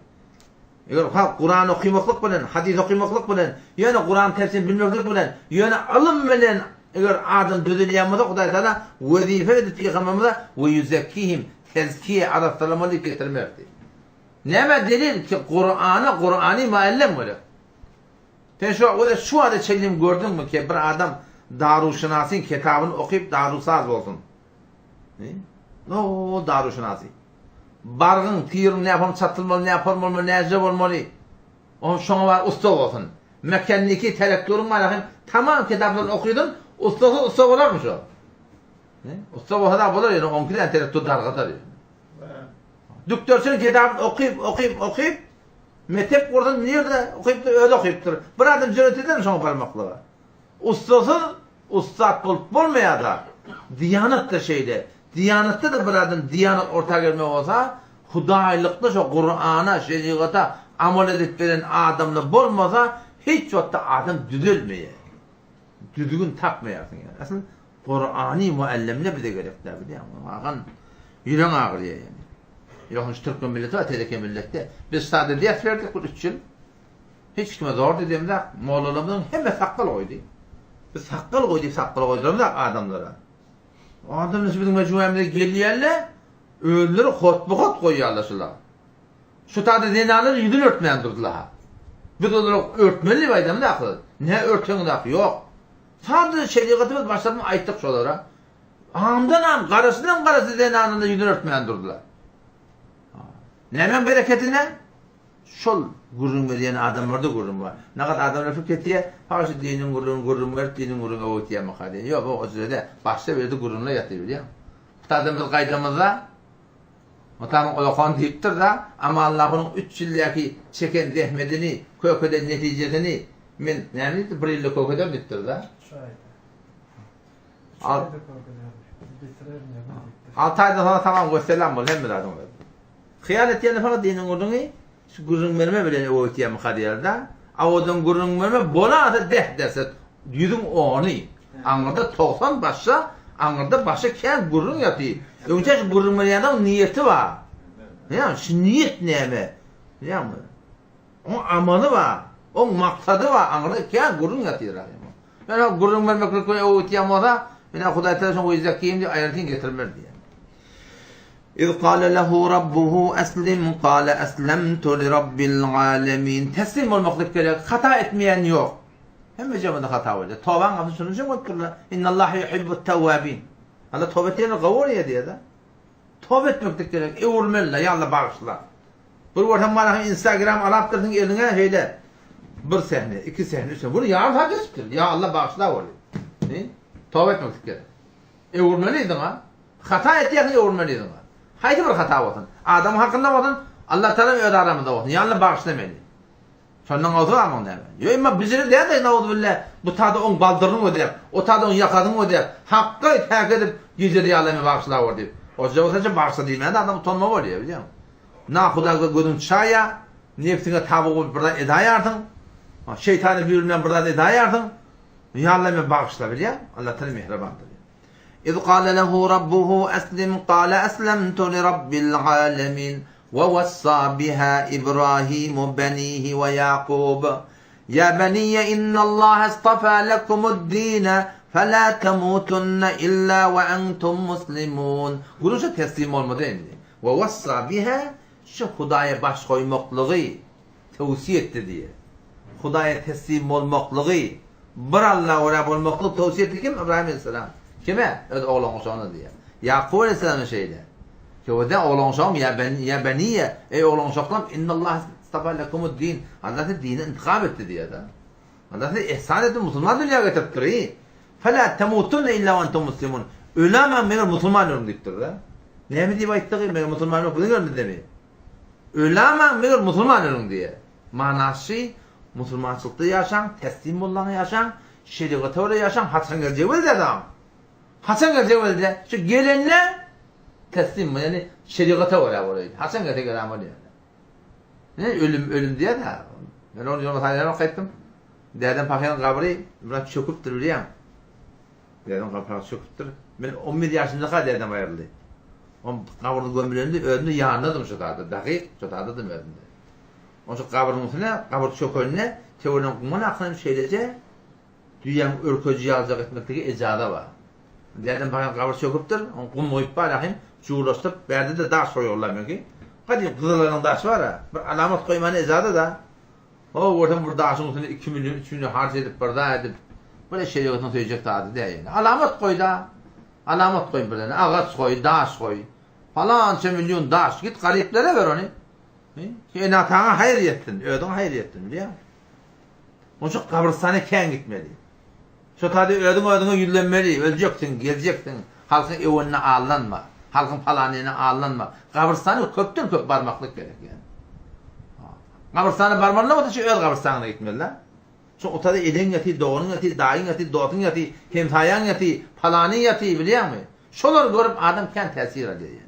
Eger halk Kuran okymaklyk bilen, hadys okymaklyk bilen, ýöne Kuran tefsirini bilmeklik bilen, ýöne ylym bilen eger adam düzülýän bolsa Hudaý Taala wezipe edip pygamberimize we ýuzekkihim tezkiýe arassalamaly diýip getirmerdi. Näme delil ki Kurana Kurany muallem gerek. Sen şu wagta şu wagta çenli gördüňmi ki bir adam Daruşynasyň kitabyny okyp darusaz bolsun? No, Daruşynasy. Bargyň, tiriň nähon çatylmaly, nähon bolmaly, näje bolmaly. On şoňa bar ussa bolsun. Mekanniki telektoryň bar hem tamam kitaplaryny okydyn, ussasyz ussa bolarmy şo? Ussa bolsa da bolar, ýöne onki däl telektor dargadar. Dükderçiniň kitabyny okyp, okyp, okyp, Mekdep gursun nirde okypdyr özi okypdyr. Bir adam jüret edermi şoňa barmaklyga? Ussasyz ussat bolup bolmaýar-da. Diýanat-da şeýle. Diýanatda-da bir adam diýanat orta gelmek bolsa, hudaýlykda şo Kurana, şerigata amal edip beren adamda bolmasa, hiç wagtda adam düzelmeýär. Düzgün tapmaýarsyň ýani. Asyl Kurany muallimler bize gerek däl bilýäňmi? Hakan ýüreň agyrýar ýani. Ýok, şu türkmen milleti bar, teleke milletde. Biz sada ders berdik bir üç ýyl. Hiç kime zor diýemzok. Mollalarymyzyň hemme sakgal goýdy. Biz sakgal goý diýip sakgal goýduramzok adamlara. Adamlar şu biziň mejmuämize gelýärler, özleri hotba-hot goýýarlar şular. Şu taýda zenanlar ýüzüni örtmän durdular. Biz olara örtmeli diýip aýdamzok. Ne örteňizok, ýok. Sada şerigatymyz başladymy aýtdyk şolara. Aňdanam, garasydan garasy zenanlar ýüzüni örtmän durdular. Nämäň bereketine? Şol gürrüň berýän adamlarda gürrüň bar. Nagat adamlar pikir etýär, ha şu diniň gürrüňini gürrüň berip, diniň gürrüňi öwütýärmika diýýär. Ýok, o jüre-de, başda bir ýerde gürrüňler ýatyr bilýäňmi? Hytaýdan biz gaýdamyzda, Otanyň ulakan diýipdir-de, Amanlahunyň üç ýyldäki çeken zähmedini, kök eden netijesini men näme diýipdir, bir ýylda kök ederin diýipdir-de. Üç aýda. Üç aýda kök ederin diýipdir. Bitirerin ýa diýipdir. Alty aýdan soňra tamam wesselam boldy hemme zadyň özi. Hyýal etýäni fakat diniň gürrüňi şu gürrüň berme bilen öwüt diýýärmika diýerdi. Awadan gürrüň berme bolasa deh derse ýüzüň ony. Aňyrda 90 başa, aňyrda başa kän gürrüň ýaty. Öňçe şu gürrüň berýäniň niýeti bar. Ýa şu niýet näme? Ýa Oň amaly bar, oň maksady bar, aňyrda kän gürrüň ýatyr. Ýöne gürrüň bermeklik bilen öwütýän bolsa, ine Hudaý Tagala şoňa weýzekkim diýip aýratyn getirmez diýýär. Iz kale lehu rabbuhu eslim kale eslemtu li rabbil alemin. Teslim bolmaklyk gerek, hata etmeýän ýok. Hemme jemede hata bolýar. Tobaň gapysyny şunuň üçin goýupdyrlar. Innallaha yuhibbut tawwabin. Allah toba etýänleri gowy görýär diýýär-de. Toba etmeklik gerek, öwrülmeli-de, ýa Allah bagyşla. Bir görseň baraň instagram alapdyrsyň eliňe şeýle bir sehne, iki sehne, üç sehne. Bunu ýarym saat geçipdir. Ýa Allah bagyşla boldy. He? Toba etmek gerek. Öwürmeli yzyňa. Hata etýärsiň öwürmeli yzyňa. Haýsy bir hata bolsun. Adam hakynda bolsun, Allah Taala öz aramyzda bolsun. Ýa Allah bagyşla meni. Şondan gowsy barmy näme? Ýo emma bijire däl-de nauzubilla bu tada oň baldyryny gözläp, o tada oň ýakasyny gözläp, hakga täk edip gijede ýa Allah meni bagyşla bor diýip. Oja bolsa bagyşla diýmän adam utanma bolýar bilýäňmi? Nahudaga gözüň çaýa, nebsiňe taby bolup bir zat edaýarsyň. Şeýtana büýrülmän bir zat edaýarsyň. Ýa Alla meni bagyşla bilýäň? Alla Taala mähribandyr. Iz gala lehu rabbuhu eslim gala eslemtu li rabbil alemin we wassa biha Ibrahimu benihi we Ýakub. Ýa beniýe innallaha istafa lekumud-dine fela temutunne illa we entum muslimun. Guruşa teslim bolmady indi. We wassa biha, şu Hudaýa baş goýmaklygy towsiýe etdi diýýär. Hudaýa teslim bolmaklygy, bir Alla görä bolmaklygy towsiýe etdi kim? Ybraýym aleyhisselam. Kime? Öz oglan-uşagyna diýýär. Ýakup aleyhisselam hem şeýle. Köwede oglan-uşagym ýa ben ýa beniýe, eý oglan-uşaklarym, innallaha istafa lekumud-din. Allah size dini intihap etdi diýýär-de. Allah size ihsan edip musulman dünýä getiripdir. Fela temutunne illa we entum muslimun. Ölämäň meger musulman ölüň diýipdir-de. Näme diýip aýtdygy, meger musulman ölmek biziň elimizdemi? Ölämäň meger musulman ölüň diýýär. Manasy musulmançylykda ýaşaň, teslim bolmaň ýaşaň, şerigata görä ýaşaň, haçan geljegi belli däl dagyň. Haçan geljegi belli däl. Şu gelende teslim bol, ýagny şerigata görä bolaýyn. Haçan gelse gelen bolýar. Ne ölüm ölüm diýýär-dä. Men ony ýoňa saýlap gaýtdym. Dädem pahyryň gabry biraz çöküpdir bilýäň. Dädem gapagy çöküpdir. Men on bir ýaşymdaka dädem aýryldy. Oň gabryny gömülende özüm-de ýanyndadym şo zada, dakyk şo zadadym özüm-de. Oň şo gabrynyň üstüne, gabyr çökende töweregen gumdan akan hem şeýleje düýäň örkeji ýalyjak etmekligi ejaza bar. Dädem pahyryň gabry çöküpdir, oň gum guýup bar ahim, juwlaşdyryp, bärde-de daş goýarlar meňki. Gadym gyzyllaryň daşy bar-a, bir alamat goýmana ejaza-da. Ho, görsem bir daşyň üstüne iki million, üç million harç edip bir zat edip, bir şerigatyň söýjek zady däl ýöne. Alamat goý-da. Alamat goý bir däne, agaç goý, daş goý. Palança million daş, git garyplara ber ony. Ene-ataňa haýyr ýetsin, özüňe haýyr ýetsin, bilýäňmi? Onuň üçin gabrystana kän gitmeli. Şo taýda özüň özüňe ýüzlenmeli, öljeksiň, geljeksiň, halkyň öwenine aldanma, halkyň palanyna aldanma. Gabrystana köpden köp barmaklyk gerek ýani. Gabrystana barmaly bolsa şu öz gabrystanyňa gitmeli-dä. Şo o taýda ejeň ýatyr, doganyň ýatyr, daýyň ýatyr, dostuň ýatyr, hemsaýaň ýatyr, palanyň ýatyr, bilýäňmi? Şolary görüp adam kän täsir alýar ýani.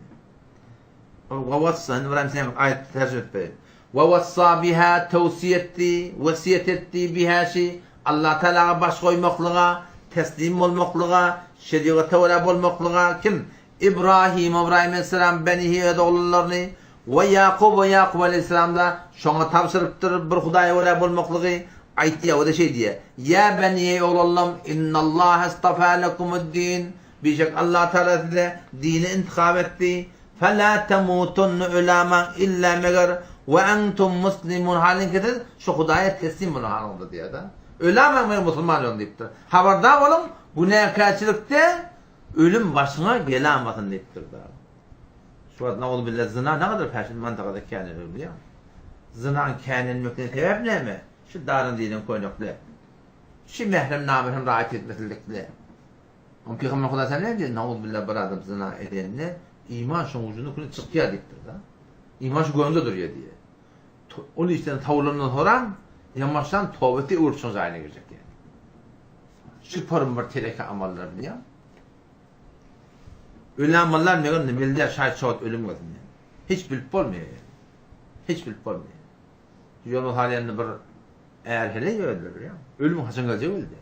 Wa wassa, indi bir sen aýat terjime edip bereýin. Wa wassa biha towsiýe etdi, wesýet etdi biha şi Allah Tagalaga baş goýmaklyga, teslim bolmaklyga, şerigata görä bolmaklyga kim? Ibrahim, Ybraýym aleyhisselam benihi öz oglanlaryny we Ýakup we Ýakup aleyhisselam da şoňa tabşyrypdyr bir Hudaýa görä bolmaklygy aýtýar we-de şeý diýýär, Ýa beni eý oglanlarym innallaha istafa lekumud-din Bişek Allah Tagala size dini intihap etdi. Fela temutunne ölamaň illa meger we entum muslimun halinki siz şu Hudaýa teslim bolan halyňyzda diýýär-de. Ölamaň meger musulman ölüň diýipdir. Habardar boluň, günäkärçilikde ölüm başyňa gelamasyn diýipdir-de. Şu wagt nauzubilla zyna nägadar päşin mantagada käneldi bilýäňmi? Zynaň känelmekine sebäp näme? Şu daran diýlen köýnekler. Şu mährem namährem raýat etmesizlikler. Oň pygamber Hudaý sen näme diýdi? Nauzubilla bir adam zyna edende iman şoň ujunda küle çykýar diýipdir-de. Iman şu göwnde durýar diýýär. Ol işden sowulandan soran ýamaşdan toba etse öwrüp şoň jaýyna girjek diýýär. Şu porun bir teleke amallar bilýär. Öli amallar meger nimelde şaýt şo ölüm gelsin. Hiç bilip bolmaýar. Hiç bilip bolmaýar. Ýolun halýanda bir är heleý öldü bilýär. Ölüm haçan geljek öldü.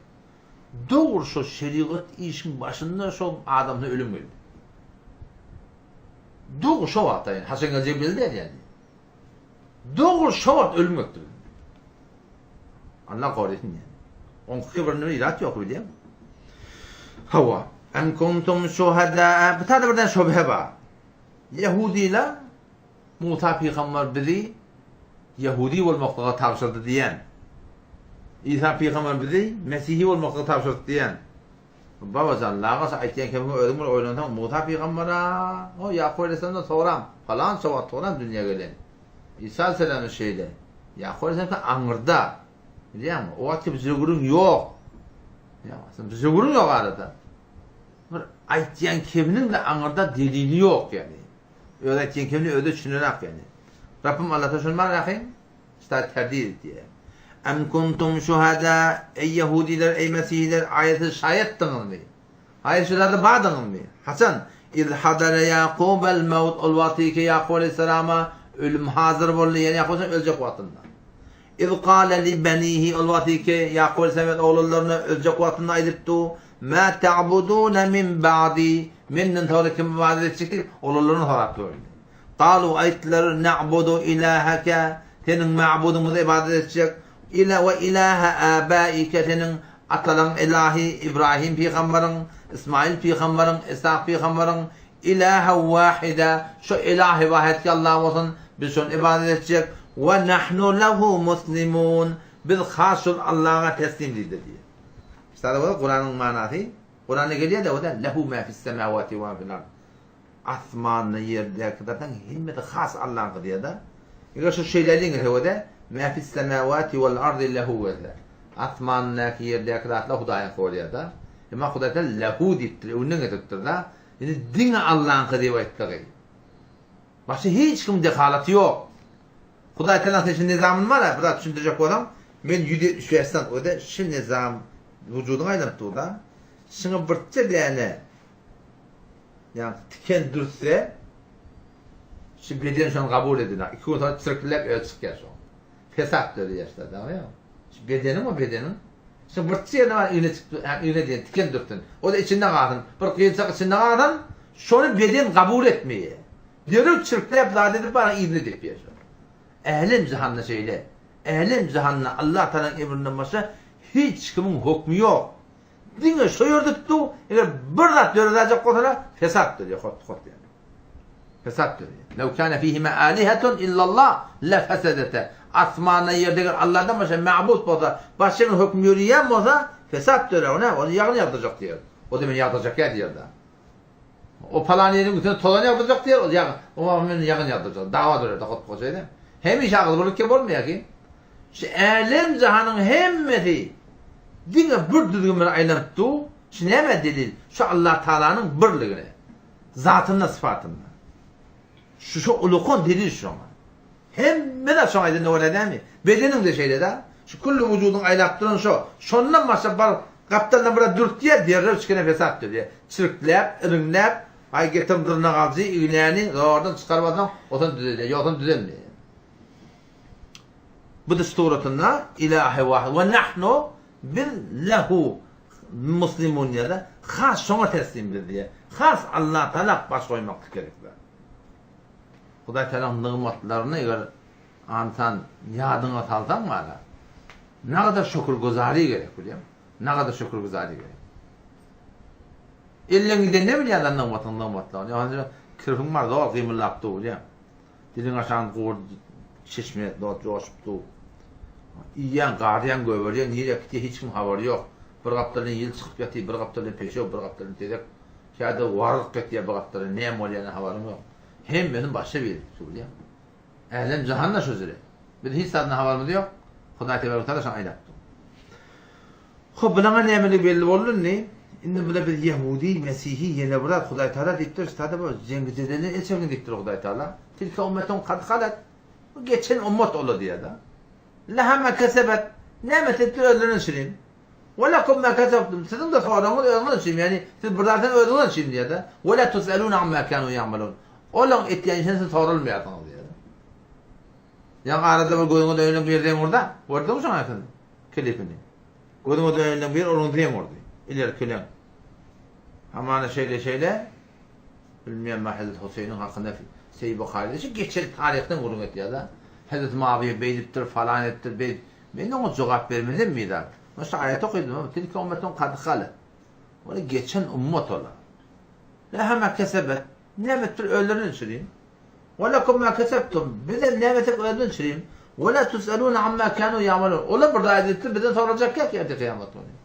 Dogry şo şerigat işiň başynda şo adamsyna ölüm geldi. Dogry şo wagtda ýani haçan geljegi belli däl ýani. Dogry şo wagt ölüm gelipdir. Allah gorasyn ýani. Oň kibrini ilat ýok bilýäňmi? Hawa. Em kuntum şuhada. Bu taýda birden şübhe bar. Ýehudiler Musa pygamber bizi ýehudy bolmaklyga tabşyrdy diýen. Isa pygamber bizi mesihi bolmaklyga tabşyrdy diýen. Babajan, lagaş aýtýan kemiňe özüň bir oýlansaň, Musa pygambera, o Ýakup aleýhissalamdan soraň, palança wagt soňram dünýä gelen. Isa aleýhissalam şeýle. Ýakup aleýhissalam aňyrda. Bilýäňmi? O wagtky bize gürrüň ýok. Ýa, bize gürrüň ýok arada. Bir aýtýan keminiň-de aňyrda delili ýok ýagny. Öz aýtýan kemini özi düşünenak ýagny. Rabbym Allata şony bar ahyn, şta terdid etýär. Em kuntum şuhada, eý ýehudiler, eý mesihiler, aýa siz şaýatdyňyzmy? Aýa şu zada bardyňyzmy? Haçan? Iz hadara Ýakubel mewt, ol wagty ki Ýakup aleýhissalama ölüm hazyr boldy, ýagny Ýakup aleýhissalam öljek wagtynda. Iz kale li benihi, ol wagty ki Ýakup aleýhissalam öz oglanlaryna öljek wagtynda aýdypdy, Mä ta'budune min ba'di, menden soňra kime ybadat etjek diýip, oglanlaryna sorap durdy. Galu, aýtdylar, Na'budu ilaheke, seniň ma'budyňyza ybadat etjek, ila we ilahe abaike, seniň atalaryň ilahi, Ibrahim pygambaryň, Ismail pygambaryň, Ishak pygambaryň ilahe wahida, şo ilahi wahid ki Allah bolsun, biz şony ybadat etjek, we nahnu lehu muslimun, biz has şol Allaha teslim diýdi diýýär. Sada bolsa Kuranyň manasy, Kuranda gelýär-de o-da lehu ma fis-semawati we ma fil-ard. Asmanda, ýerdäki zatlaryň hemmesi has Allahyňky diýýär-de. Eger şu şeýle diýiň o-da ma fis-semawati wal-ardi lehu gelse. Asmandaky, ýerdäki zatlar Hudaýyňky bolýar-da. Emma Hudaý Taala lehu diýipdir, öňünden getiripdir-de. Indi diňe Allahyňky diýip aýtdygy. Başga hiç kimiň dehalaty ýok. Hudaý Tagalaň sen şu nizamyny bar-a, bir zat düşündirjek bolsaň, men 175 sany o-da şu nizam wujudyňa aýlanyp dur-da. Şuňa birje däne ýa tiken dürtse, şu beden şony kabul edinok. Iki gün soň çirkilläp özi çykýar şoň. Fesat döreýär şular, dogrymy? Şu bedeniň o bedeniň şu birje ýerine bar igne çykdy, hä igne diýen tiken dürtsün. O-da içinde galsyn. Bir gynçak içinde galsyn, şony beden kabul etmeýär. Derrew çirkläp zat edip baryň yzyna depýär şol. Älem jahanda şeýle. Älem jahanda Allah Tagalaň emrinden başga hiç kimiň hokmy ýok. Diňe şo ýerde tutduň, eger bir zat döredäjek bolsalar, fesat dörýär, hot-hot ýaly. Fesat dörýär. Lew kana fihima alihatun illallah le fesedete. Asmanda ýerde eger Allahdan başga ma'bud bolsa, başga bir höküm ýörýän bolsa, fesat dörär. O näme? Ony ýagyn ýagdyrjak diýer. O-da meni ýagdyrjak ýa diýer-de. O palan ýeriň üstüne tozan ýagdyrjak diýer, ol ýagyn, o men ýagyn ýagdyrjak. Dawa dörär-de hot-hot şeýle. Hemişe agzybirlikde bolmaýar ki. Şu älem jahanyň hemmesi diňe bir düzgün bilen aýlanyp dur. Şu nämä delil? Şu Allah Tagalanyň birligine. Zatynda, sypatynda. Şu şu ulukan delil şoňa. Hemme zat şoňa aýdanda bolýar dämi? Bedeniň-de şeýle-dä. Şu külli wujudyň aýlap duran şo. Şondan başga bar gapdaldan biraz dürtýär, derrew çikene fesat dörýär. Çirkläp, iriňläp, aý getir dyrnagaljy, ignäni zordan çykaryp alsaň, osan düzelýär, ýogsam düzelmeýär. Bu düş suratynda ilahi wahid we nahnu biz lehu muslimun diýýär-de, has şoňa teslim biz diýýär. Has Allah Tagala baş goýmaklyk gerek zat. Hudaý Tagalaň nygmatlaryny eger ansan ýadyňa salsaň bara, nagadar şükürgüzary gerek bilýäňmi? Nagadar şükürgüzary gerek. Elden giden ne bilýär nygmatyň nygmatlaryny? Ýa kirpiň bar zor gymyldap dur bilýäňmi? Diliň aşagynda gury çeşme zor joşup dur. Iýýäň, garýaň, gögerýäň, nirä gitýär hiç kim habary ýok. Bir gapdaldan ýyl çykyp ýatyr, bir gapdaldan peşew, bir gapdaldan tezek. Käde warryk etýär bir gapdaldan, näme bolýanyna habaryň ýok. Hemmesini başa berip dur bilýäňmi? Älem jahan-da şo jüre. Biz hiç zatdan habarymyz ýok. Hudaý tebarek taala şony aýlap dur. Hop, bulaňa nämeligi belli boldy indi. Indi bula biz ýehudi, mesihi, ýene bir zat Hudaý Taala diýipdir, ştada bu jeňgi jedelden el çekiň diýipdir Hudaý Taala. Tilke ummetun kad halat. Bu geçen ummat ola diýýär-de. Leha ma kesebet. Näme etipdir özlerine şirin. Ve lekum ma kesebtum. Siziň-de soragyňyz özüňiz üçin, ýagny siz bir zat özüňiz üçin diýýär-de. Ve la tusalun amma kanu ya'malun. Olaň etýän işinden siz soralmaýarsyňyz diýýär. Ýaňy arada bir gözüňe dönülen bir ýerde urda. Gördüňmi şoň aýasyny? Klipini. Gözüňe dönenden bir onuň zeň urdy. Ileri kileň. Hamana şeýle şeýle bilmeýän ma Hezret Huseýniň hakynda Seýid Buhary şu geçen taryhdan gürrüň etýär-de. Hezret Muawiýe beýdipdir, falan edipdir, beýdip. Men oňa jogap bermesem bir zat. Men şu aýaty okadym. Tilke ummetun kad halat. Ol geçen ummat olar. Leha ma kesebet. Näme etdir özlerine düşürýin. Ve lekum ma kesebtum. Bizem näme etsek özümiz üçin. Ve la tusalun amma kanu ya'malun. Olar bir zat edipdir, bizden sorajak ýok ýa kyýamat güni.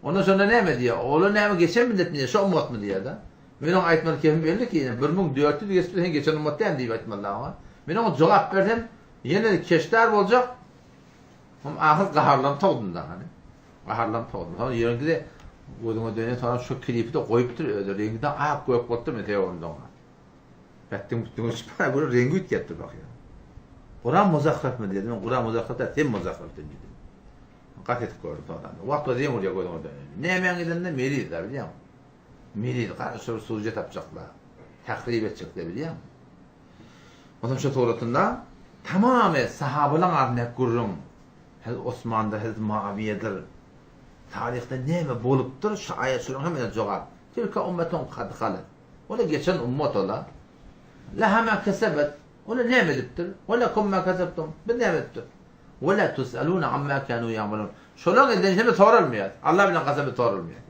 Ondan şonda näme diýýär? Olar näme geçen milletmi diýýär, şo ummatmy diýýär-de. Men oňa aýtmaly kepim belli ki, 1400 geçipdir, sen geçen ummat däl diýip aýtmaly oňa. Men oňa jogap bersem, ýene keşdar boljak. Hem ahyr gaharlanyp togdum da hany. Gaharlanyp togdum. Soň ýeňdi-de gözüňe dönen soň şu klipi-de goýupdyr özi. Reňki-de ak gök bolupdyr men sebäp onda oňa. Pätdiň pütdiň öçüp bara göre reňgi üýtgäpdir bakýan. Kuran muzahrafmy diýdim. Men Kuran muzahraf däl, sen muzahraf diýdim. Gat edip gördüm soňra. Wagt o zeň urýar gözüňe dönen. Nämäň edende meriz da bilýäňmi? Meriz garaşyp bir suje tapjaklar. Tahrip etjekler bilýäňmi? Onsoň şu suratynda tamamy sahabalaryň arasynda gürrüň. Hezret Osmandyr, Hezret Muawiýedir. Taryhda näme bolupdyr? Şu aýat şularyň hemmesine jogap. Tilke ummetun kad halat. Ola geçen ummat ola. Leha ma kesebet. Ola näme edipdir? Ve lekum ma kesebtum. Biz näme edipdir? Ve la tusalun amma kanu ya'malun. Şolaň eden işini soralmaýar. Allah bilen kasam soralmaýar.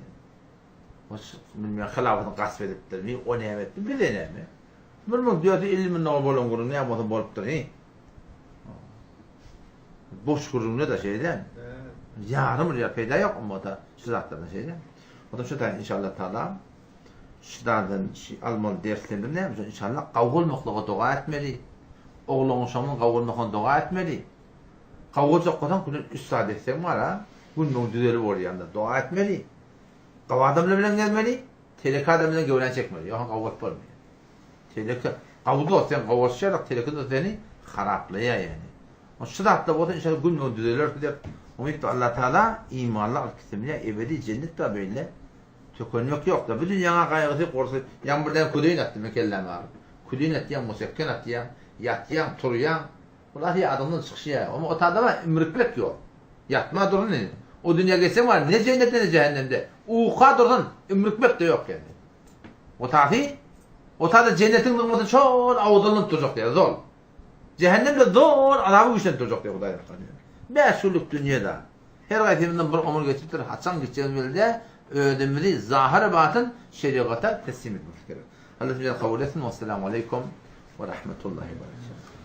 Bilmeýän hilafatyny gasp edipdir. Mi o näme etdi? Bize näme? 1450 mün dolar bolan gürrüň näme bolsa bolupdyr, he? Boş gürrüňde de şeýle. Ýarym rüýa peýda ýok ummata şu zatlardan şeýle. O da şu taýyn inşallah taala şu zatdan almaly derslerimiz näme üçin inşallah gawy bolmaklyga doga etmeli. Ogluň şonuň gawy bolmagyna doga etmeli. Gawy boljak bolsaň günde 3 saat etseň bar-a, günüň düzelip bolýanda doga etmeli. Gawy adamlar bilen gezmeli, teleke adam bilen göwrän çekmeli. Ýogsa gawy bolup bolmaýar. Teleke gawy dost sen gawy bolşy ýaly teleke dost seni. Haraplaýar ýani. Şu zatlar bolsa inşallah gün-gün düzeler diýip umyt bar. Allah Taala imanly alyp gitsin bilýär. Ebedi jennet bar beýle. Tökenmek ýok-da. Bu dünýäň gaýgysy, gorsy, ýaňy birden küdeýin atdy men kelläme agyryp. Küdeýin atýaň, musekgen atýaň, ýatýaň, turýaň. Bular ýadyňdan çykyşýar. Oňa o adama ümrükmek ýok. Ýatma dursun indi. O dünýä geçseň bar, ne jennetde ne jähennemde. Uka dursun, ümrükmek-de ýok ýani. O tasy, o tada jennetiň nygmaty şol awzalanyp durjak diýýär, zol. Jähennemde zol azaby güýçlenip durjak diýýär Hudaý saklasyn. Bäş günlük dünýe-de. Her gaýsymyzdan bir ömür geçipdir, haçan gitjegimiz belli däl, özümizi zahyr-batyn şerigata teslim etmemiz gerek. Allah bizleri kabul etsin. Wessalamu aleýkum we rahmetullahi we berekatuh.